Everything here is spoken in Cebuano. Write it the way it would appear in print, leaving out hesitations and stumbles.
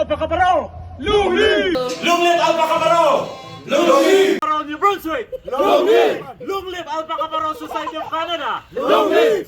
Alpha Kappa Rho! Long live! Long live Alpha Kappa Rho! Long live! New Brunswick! Long live! Long live Alpha Kappa Rho Society of Canada! Long live!